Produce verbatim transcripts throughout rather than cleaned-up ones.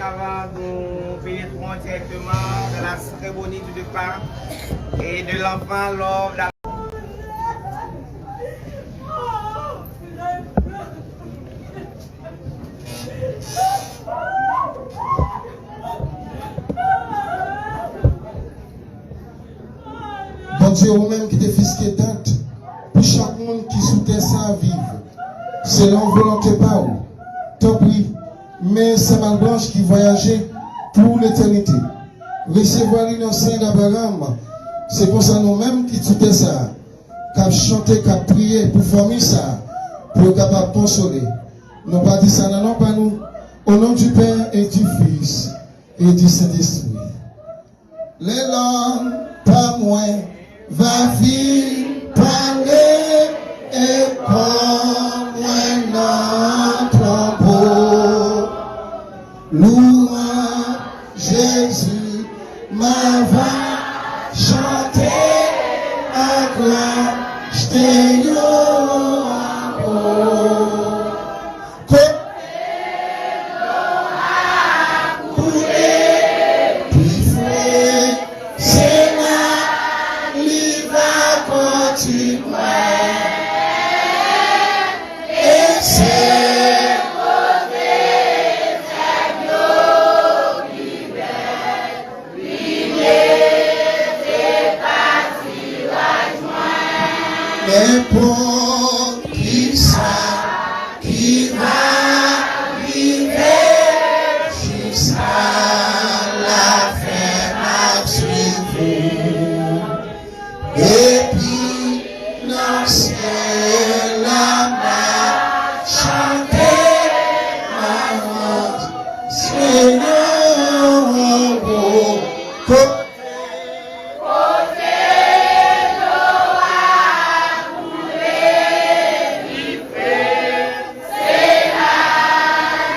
Avant, nous pénétrons directement dans la cérémonie du départ et de l'enfant lors la Bondye, ou menm ki te fiske dat pou chak moun ki sou tè sa a viv selon volonte pa ou, tanpri, men Sè Malbranch ki vwayaje pou letènite, resevwa li nan sen Abraram. Se konsa nou menm ki sou tè sa a, k ap chante, k ap priye pou fanmi sa a, pou yo kapab konsole. Nou pa di sa nan non pa nou, au nom du Père et du Fils et du Saint-Esprit. Lè lanm pa mwen va fin pale e kò mwen nan tonbo. Louanj Jezi, mwen va chante ak lach te yo ankò. Kote dlo a koule pi fre, se la li va kondui mwen. E se kote zèb yo pi bèl. Li leve patiraj mwen. Nenpòt kisa ki va rive, jiska lafen m ap swiv ou. Epi nan syèl la m ap chante, m ap vanse nan wonbo. Kote dlo a koule pi fre, se la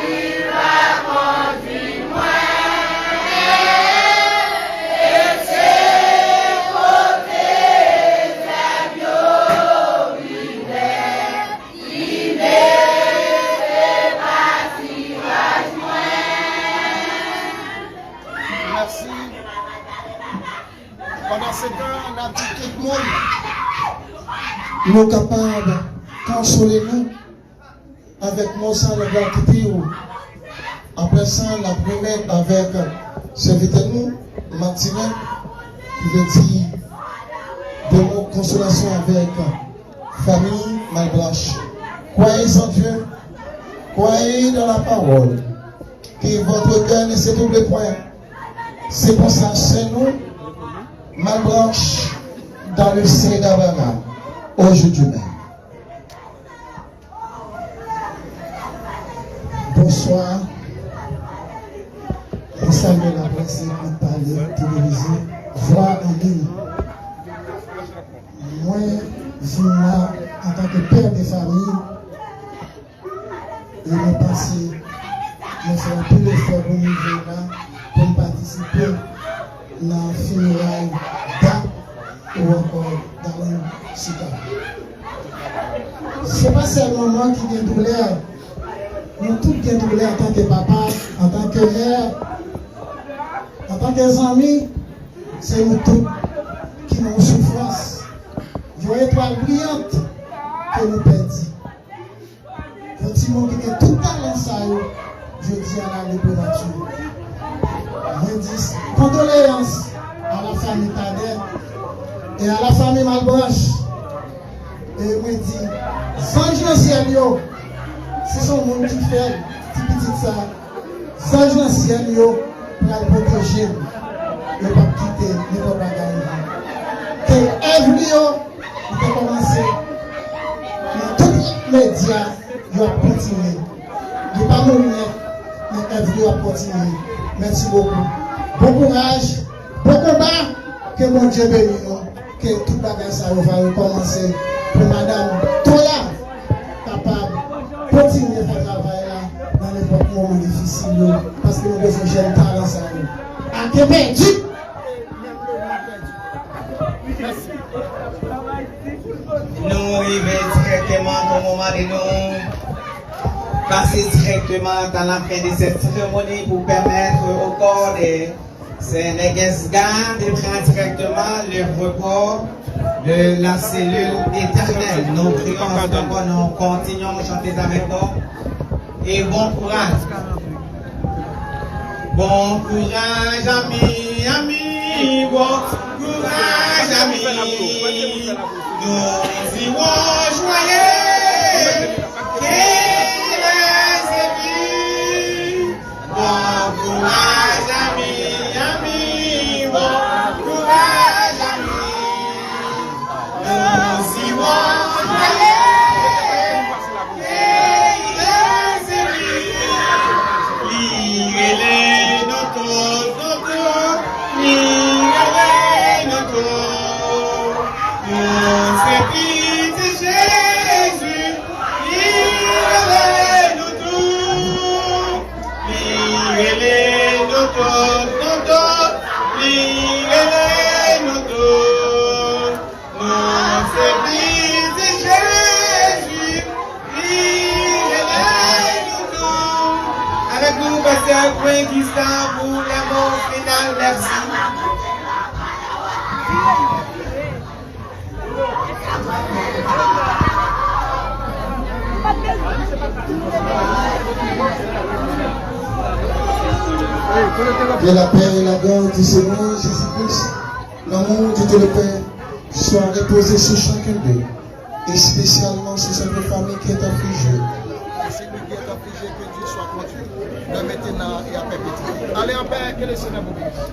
li va kondui mwen. E se kote zèb yo pi bèl, li leve patiraj mwen. Mèsi. Pandan se tan, n ap di tout moun, nou kapab konsole nou avèk mo sa nou pral kite yo. Apre sa, n ap remèt avèk sèvitè nou, Matinek, ki vle di de mo konsolasyon avèk fanmi Malbranch. Croyez en Dieu, croyez dans la parole, que votre cœur ne se trouble point. Se konsa, sè nou, Malbranch, dans le sein d'Abraham, aujourd'hui même. Bonswa. Mwen salye laprès ekrant, pale, televize, vwa an liy. Mwen vin la antanke pè de fanmi. E mwen pase, mwen fè anpil efò pou m rive la, pou m patisipe nan fineray Da ou ankò Darline Chita. Se pa sèlman mwen ki gen doulè, nou tout gen doulè antanke papa, antanke mè, antanke zanmi, se nou tout ki nan yon soufrans, yon etwal briyant ke nou pèdi. Yon timoun ki gen tout talan sa yo, jodi a l ale pou nati. Mwen di kondoleyans a la fanmi Cadet e a la fanmi Malbranch. E mwen di, zanj nan syèl yo, si se yon moun ki fè ti pitit sa, zanj nan syèl yo pral pwoteje l. Yo p ap kite nenpòt bagay rive. Ke èv li yo, li te kòmanse nan tout medya, yo ap kontinye. Li pa mouri nèt, men èv li yo ap kontinye. Mèsi bokou. Bon kouraj, bon konba, ke Bondye beni nou. Ke tout bagay sa yo va rekòmanse pou madanm Toya kapab kontinye fè travay la nan nenpòt moman difisil yo, paske nou bezwen jèn talan sa yo. Ake pèdi! Nou rive dirèkteman nan moman de nou. Passer directement à la fin de cette cérémonie pour permettre au corps des Sénégesga de prendre directement le repas de la cellule éternelle. Nous prions encore, nous continuons à chanter avec nous. Et bon courage. Bon courage, ami, ami, bon courage, ami. Nous irons joyeux que les élus. Bon courage, ami, ami, bon courage, ami. Nous irons joyeux. Li rele nou tout, nou tout, li rele nou tout. Nou se pitit Jezi, li rele nou tout. Li rele nou tout, nou tout, li rele nou tout. Nou se pitit Jezi, li rele nou tou. Avèk nou, pastè Gwen Gista pou lè mo final. Mèsi. Que la paix et la grâce du Seigneur Jésus-Christ, l'amour de Dieu le Père, soit reposé sur chacun d'eux, et spécialement sur cette famille qui est affligée. Que celui qui est affligé, que Dieu soit conduit, dès maintenant et à perpétuité. Allez en paix, que le Seigneur vous bénisse.